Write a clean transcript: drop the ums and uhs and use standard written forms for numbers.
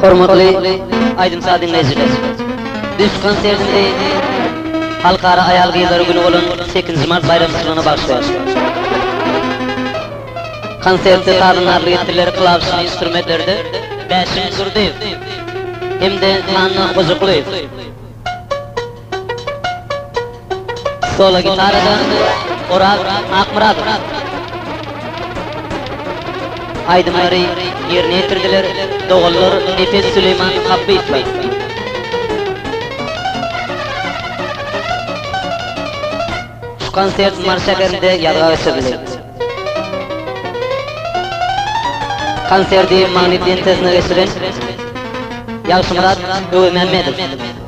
Hormatly aýdym-saz diňleýjiler! Biz şu konsertimizi Halkara aýal-gyzlar güni bolan sekizinji mart baýramçylygyna bagyşlaýarys. Konsertde sazandarlyk etdiler klawişli instrumentlerde Bäşim Durdyýew hem-de Hanna Hojakulyýew. Solo gitarada Oraz Akmyradow. Aýdymlary ýerine ýetirdiler doganlar Nepes Süleýman Hapbyýewler. Şu konsert Mary şäherinde ýazga geçirildi. Konserti magnit lentasyna geçiren Ýagşymyrat Öwezmämmedow.